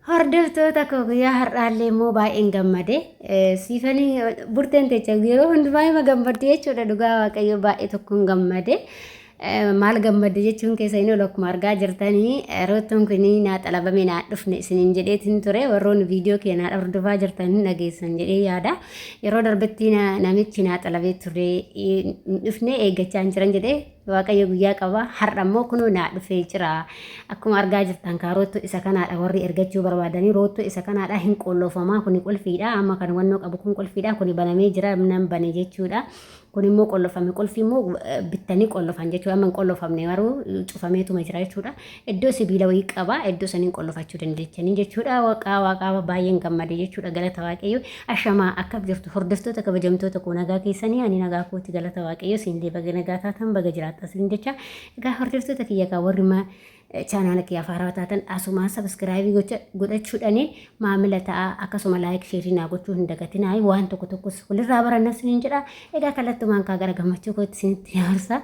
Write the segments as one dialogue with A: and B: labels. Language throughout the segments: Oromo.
A: Hordoftoota koo guyyaa har'aallee immoo baay'een gammade. Siifanii burteen teecha yeroo hundumaa hima gammaddi jechuudha dhugaa waaqayyo baay'ee tokkoon gammade. Maal gammadde jechuun keessa inni ol akkuma argaa jirtanii roottoon kun naa xalabame naa dhufne isiniin jedheetiin ture warroonni viidiyoo kee naa hordofaa jirtan hin dhageessan jedhee yaada. Yeroo darbetti namichi naa xalabee ture hin dhufne eeggachaa hin jiran jedhee Waaqayyo guyyaa qaba. Har'a immoo kunoo naa dhufee jira. Akkuma argaa jirtan kaa roottoo isa kanaadha warri ergachuu barbaadanii roottoo isa kanaadha hin qolloofamaa kuni qulfiidha amma kan wannoo qabu kun qulfiidha kuni banamee jira nan bane jechuudha. Kun immoo qollofame qulfii immoo bittanii qollofan jechuudha amma hin qollofamne garuu cufameetuma jira jechuudha. Iddoo sibiila wayii qaba iddoo saniin qollofachuu dandeechanii jechuudha. Waaqaa waaqaa baay'een gammade jechuudha galata waaqayyo. Ashamaa akkam jirtu hordoftoota kabajamtoota koo nagaa keessanii ani nagaa kooti galata waaqayyo siinillee baga nagaa taatan baga jiraattan siin jecha egaa hordoftoota kiyya kaa warri ma chaanaala kiyyaaf haarawaa taatan asumaa sabiskiraayibii godhachuudhaan maamila ta'a akkasuma laayik sheerii naa gochuu hin dagatinaa waan tokko tokkos walirraa baranna sinin jedha egaa kallattumaan kaa gara gammachuu kootti isinitti dabarsa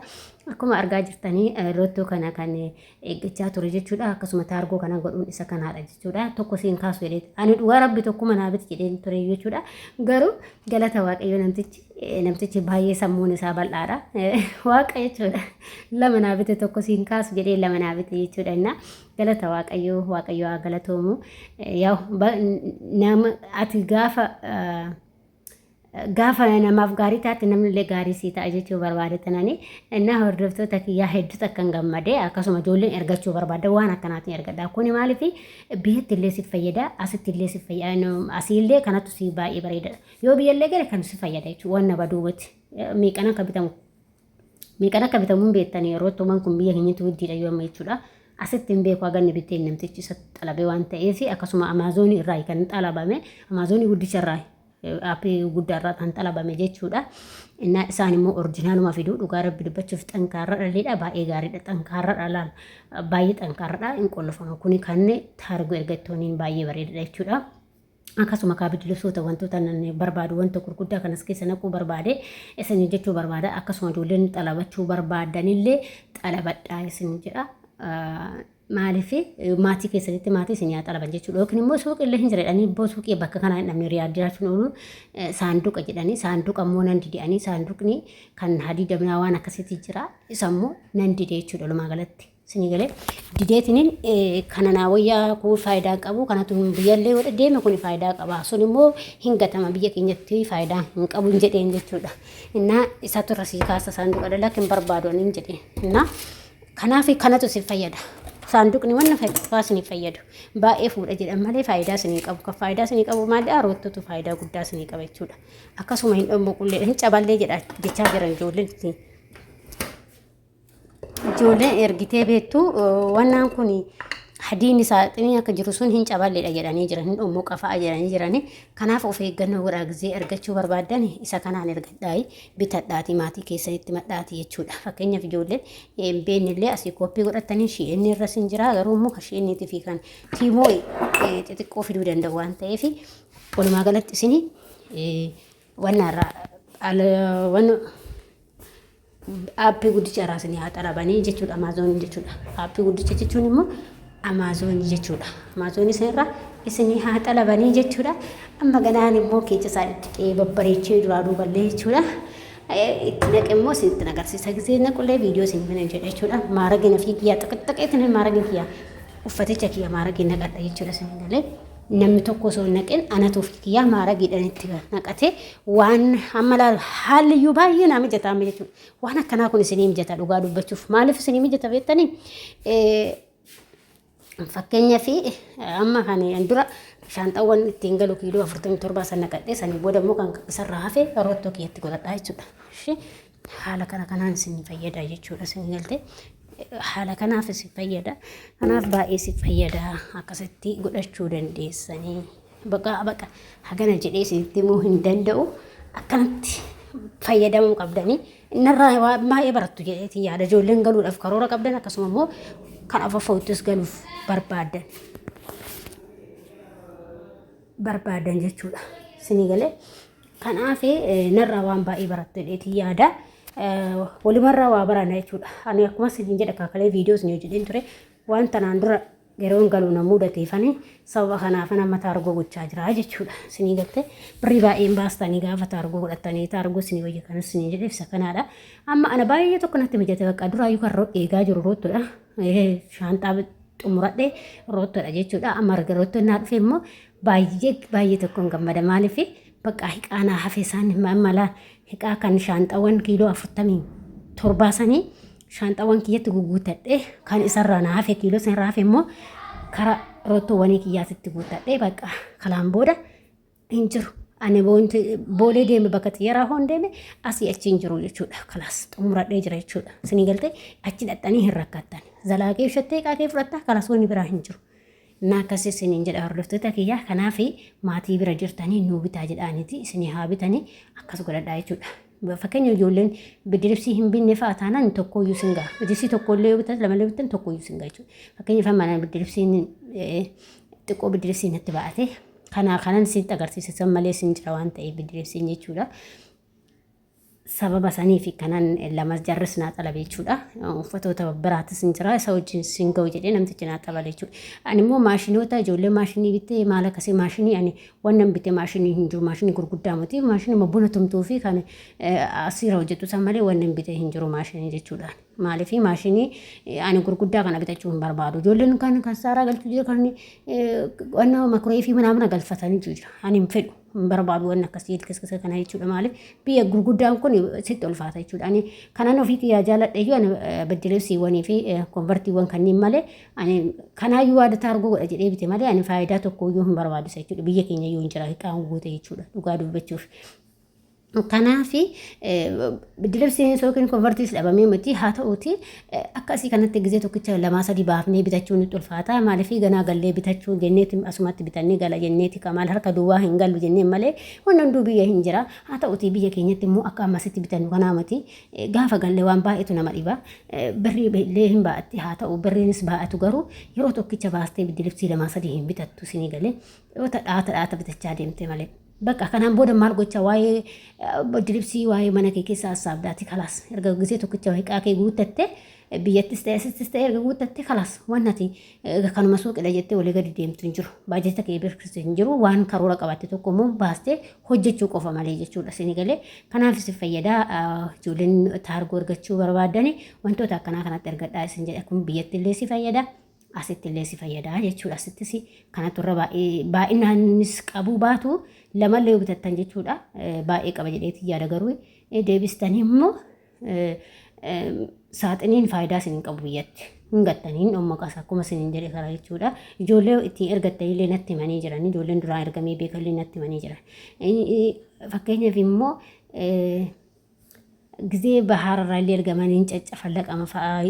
A: akkuma argaa jirtanii loottoo kana kan eeggachaa ture jechuudha. Akkasuma taargoo kana godhuun isa kanaadha jechuudha. Tokko siin kaasu jedhee ani dhugaa rabbi tokkuma naa biti jedheen ture jechuudha. Garuu galata waaqayyo namtichi namtichi baay'ee sammuun isaa bal'aadha. Waaqa jechuudha. Lama naa bite tokko siin kaasu jedhee lama naa bite jechuudha. Innaa galata waaqayyo waaqayyo haa galatoomu. Yaa nama ati gaafa Gaafa namaaf gaarii taate namni illee gaarii sii ta'a jechuu barbaade tanani. Innaa hordoftoota kiyyaa hedduu takkan gammade akkasuma ijoolleen ergachuu barbaadda waan akkanaatiin ergadha. Kuni maaliif biyyatti illee si fayyada asitti illee si fayyada asii illee kanatu si baay'ee bareedadha. Yoo biyya illee gale kan si fayyada jechuudha waan na baduu miti. Meeqan akka bitamu meeqan akka bitamu hin beektani yeroo tuman kun biyya keenyatti guddiidha yoo amma jechuudha. Asitti hin beeku haganni bitteen namtichi isa xalabee waan ta'eef akkasuma amaazonii irraa kan xalabame amaazonii guddicha irraa aappii guddaa irraa kan xalabame jechuudha. Innaa isaan immoo orjinaaluma fiduu dhugaa rabbi dubbachuuf xankaarra dhalleedha baay'ee gaariidha xankaarra dhalaan baay'ee xankaarradha hin qollofama kuni kan taargoo ergattooniin baay'ee bareedadha jechuudha. Akkasuma kaabiddi libsoota wantoota nan barbaadu wanta gurguddaa kanas keessa naquu barbaade isin jechuu barbaada akkasuma ijoolleen xalabachuu barbaadanillee xalabadhaa isin jedha. Maaliif maatii keessanitti maatii isin yaa xalaban jechuudha yookiin immoo suuqii illee hin jira jedhanii ibboo suuqii bakka kanaa hin dhabne riyaad jiraachuun oolu saanduqa jedhanii saanduqa immoo nan dide'anii saanduqni kan hadiida minaa waan akkasiitti jira isa immoo nan dide jechuudha walumaa galatti. Isinii galee dideetiniin kana naa wayyaa kun faayidaa hin qabu kanatu biyyallee yoo deeme kun faayidaa qaba sun immoo hin gatama biyya keenyatti faayidaa hin qabu hin jedheen jechuudha. Innaa isatu irra sii kaasa saanduqa dhala hin barbaadu ani hin jedheen. Innaa kanaaf kanatu si fayyada. Saanduqni wanna faayidaa isinii fayyadu baay'ee fuudha jedhan malee faayidaa isinii qabu. Kan faayidaa isinii qabu maali roottotu faayidaa guddaa isinii qaba jechuudha. Akkasuma hin dhomboqullee hin caballee jedha jechaa jiran ijoolleen. Ijoolleen ergitee beektu wannaan kun hadiin saaxinii akka jiru sun hin caballeedha jedhanii jiran hin dhommoqa fa'a jedhanii jiranii kanaaf of eeggannoo godhaa gizee ergachuu barbaaddan isa kanaan ergadhaayi bitadhaati maatii keessanitti madhaati jechuudha fakkeenyaaf ijoolleen hin beeknellee asii kooppii godhatanii shi'eenni irra sin jira garuu immoo kan shi'eenniitii fi kan tiimoo xixiqqoo fiduu danda'u waan ta'eef walumaa galatti isin wannaarraa wanna Aappii guddicha irraa isinii haa xalabanii jechuudha Amaazoonii jechuudha. Aappii guddicha jechuun immoo Amaazoonii jechuudha. Amaazoonii isinirraa isinii haa xalabanii jechuudha. Amma ganaan immoo keessa isaa dhiqee babbareechee duraa duuballee jechuudha. Itti naqe immoo isinitti agarsiisa. Gisee naqullee viidiyoo isin bina jedha jechuudha. Maaragina fi kiyyaa xiqixxiqeetiin maaragin kiyyaa uffaticha kiyya maaragii naqadha jechuudha isin galee. Namni tokko osoo hin naqin anatu ofii kiyyaa maaragiidhaan itti naqatee waan amma laalu haalli iyyuu baay'ee naa mijata amma jechuudha. Waan akkanaa kun isinii mijata dhugaa dubbachuuf. Maaliif isinii mijata beektanii? Fakkeenyaaf amma kan dura shaanxaawwan ittiin galu kiiloo 47 san naqadhee sanii booda immoo kan isarraa hafe roottoo kiyyatti godhadhaa jechuudha. Haala kana kanaan isin fayyada jechuudha isin galte. Haala kanaaf isin fayyada. Kanaaf baay'ee isin fayyada akkasitti godhachuu dandeessanii. Baqa baqa hagana jedhee isinitti himuu hin danda'u. Akkanatti fayyadamuu qabdanii. Innarraa waa baay'ee barattu jedheetiin yaada ijoolleen galuudhaaf karoora qabdan akkasuma immoo kan afaffa'uttis galuuf barbaaddan. Barbaadan jechuudha. Isinii galee. Kanaaf narraa waan baay'ee barattu jedheetiin yaada. Walumarraa waa baranna jechuudha. Ani akkuma isin jedha kaakalee viidiyoo isin hojjedheen ture. Waan tanaan dura Yeroon galu na mudateefani sababa kanaafan amma taargoo gochaa jira jechuudha. Isinii galte birrii baay'een baastanii gaafa taargoo godhattanii taargoo isinii wayya kanas isinii jedhe ibsa kanaadha. Amma ana baay'ee tokko natti mijate bakka duraayyuu kan eegaa jiru roottoodha. Shaanxaa xumuradhe roottoodha jechuudha. Amma erga roottoon naa dhufe immoo baay'ee baay'ee tokkoon gammada maaliif bakka hiqaa naa hafe isaan mala hiqaa kan shaanxaawwan kiiloo 47 sanii shaanxaawwan kiyyatti guguuttadhe kan isarraa naa hafe kiiloo sanirraa hafe immoo karaa roottoowwanii kiyyaatitti guuttadhe bakka kalaan booda hin jiru. Ani boolee deeme bakka xiyyaraa hoon deeme asii achi hin jiru jechuudha. Kalaas xumuradhee jira jechuudha. Isinii galtee achi dhaqxanii hin rakkattan. Zalaaqee ibsattee qaaqee fudhattaa kalaas wanni biraa hin jiru. Innaa akkasii isiniin jedha hordoftoota kiyyaa kanaaf maatii bira jirtanii nuu bitaa jedhaaniiti isinii haa bitanii akkas godhadhaa jechuudha. Fakkeenya ijoolleen bidiribsii hin binne fa'a taanaan tokkooyyuu sin gaha. Bidiribsii tokkollee yoo bitan lamallee bitan tokkooyyuu sin gaha jechuudha. Fakkeenyaaf amma bidiribsiin xiqqoo bidiribsii natti ba'ate kana kanan isinitti agarsiise san malee sin jira waan ta'eef bidiribsiin jechuudha. Sababa sanii fi kanan lamas jarris naa xalabe jechuudha. Uffatoota biraatis hin jira isa wajjin sin ga'u jedhee namtichi naa xabale jechuudha. Ani immoo maashinoota ijoollee maashinii bittee maal akkasii maashinii ani wannan bite maashinii hin jiru maashinii gurguddaa miti maashinii buna tumtuu fi kan asiira hojjetu san malee wannan bite hin jiru maashinii jechuudha. Maaliif maashinii ani gurguddaa kana bitachuu hin barbaadu. Ijoolleen kan kan saaraa galchuu jira kan wanna makuree fi mana galfatanii jira. Ani hin fedhu. Hin barbaadu wanni akkasii kiskisa kana jechuudha. Maaliif biyya gurguddaan kun sitti ulfaata jechuudha. Ani kanan ofii kiyyaa jaaladhe iyyuu ani beddelebsiiwwanii fi konvartiiwwan kanneen malee ani kanaayyuu waada taargoo godha jedhee bite malee ani faayidaa tokko iyyuu hin barbaadu isa jechuudha. Biyya keenya iyyuu hin jira hiqaan guute jechuudha dhugaa dubbachuuf. Kanaaf biddilibsiin yookiin konvartiis dhabamee miti haa ta'uuti akka asii kanatti gizee tokkicha lamaa sadii baafnee bitachuun nutti ulfaata maaliif ganaa gallee bitachuu jenneeti asumatti bitannee gala jenneeti kamaal harka duwwaa hin gallu jennee malee wanni hunduu biyya hin jira haa ta'uuti biyya keenyatti immoo akka ammasitti bitannu kanaa miti gaafa galle waan baay'eetu nama dhiba birrii illee hin baa'atti haa ta'u birriinis baa'atu garuu yeroo tokkicha baastee biddilibsii lamaa sadii hin bitattu isinii galee yoo dhaata dhaata bitachaa deemte malee. Bakka kanaan booda maal gocha waa'ee diribsii waa'ee mana kee keessa hassaabdaati kalaas erga gisee tokkicha hiqaa kee guuttatte biyyattis ta'e asittis ta'e erga guuttatte kalaas waan ati kanuma suuqidha jettee walii gadi deemtu hin jiru baajata kee birkiste hin jiru waan karoora qabatte tokko immoo baastee hojjechuu qofa malee jechuudha isin galee kanaaf isin fayyadaa ijoolleen taargoo argachuu barbaadani wantoota akkanaa kanatti argadhaa isin jedha kun biyyatti illee si fayyada. Asitti illee si fayyada jechuudha. Asittis kanatu irra baay'ee baay'inaanis qabuu baatu lamallee yoo bitattan jechuudha. Baay'ee qaba jedheetii yaada garuu deebistanii immoo saaxiniin faayidaa isin hin qabu biyyatti. Hin gattanii hin dhommaqas akkuma isin hin jedhe karaa jechuudha. Ijoollee ittiin ergattan illee natti himanii jiran. Ijoolleen duraan ergamee beekan illee natti himanii jiran. Fakkeenyaaf immoo Gizee bahaararraa illee ergaman hin caccafallaqama fa'a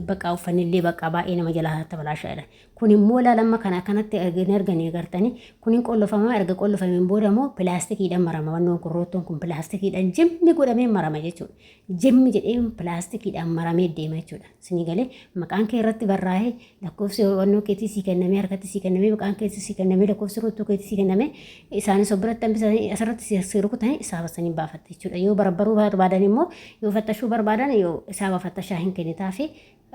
A: bakka uffanni illee bakka baay'ee nama jalaa tabalaasha jedhan. Kun immoo laalamma kana akkanatti hin arganii agartanii kun hin qollofama erga qollofameen booda immoo pilaastikiidhaan marama wannoon kun roottoon kun pilaastikiidhaan jimmi godhamee marama jechuudha. Jimmi jedhee pilaastikiidhaan maramee deema jechuudha. Isinii galee maqaan kee irratti barraa'ee lakkoofsi wannoo keetii sii kennamee harkatti sii kennamee maqaan keetii sii kennamee lakkoofsi roottoo keetii sii kennamee isaanis of biratti hambisanii asirratti si rukutanii isaa basanii baafatte jechuudha. Yoo barbaruu barbaadan immoo yoo fattashuu barbaadan yoo isaa fattashaa hin kennitaa fi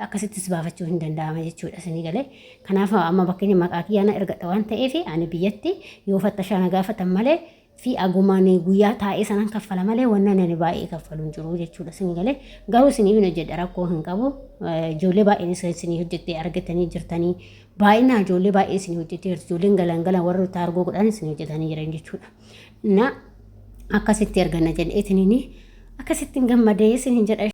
A: akkasittis baafachuu hin danda'ama jechuudha isinii galee. Kanaaf amma fakkeenya maqaa kiyyaa na ergadha waan ta'eef ani biyyatti yoo fattashaa na gaafatan malee fi agumaan guyyaa taa'ee sanan kaffala malee wannan ani baay'ee kaffalu hin jiru jechuudha isinii galee. Garuu isiniif hin hojjedha rakkoo hin qabu. Ijoollee baay'een isinii hojjettee argatanii jirtanii baay'inaan ijoollee baay'ee isinii hojjettee jirti. Ijoolleen galan galan warra taargoo godhan isinii hojjetanii jiran jechuudha. Na akkasitti arganna jedheetiniin akkasittiin gammadee isiniin jedha.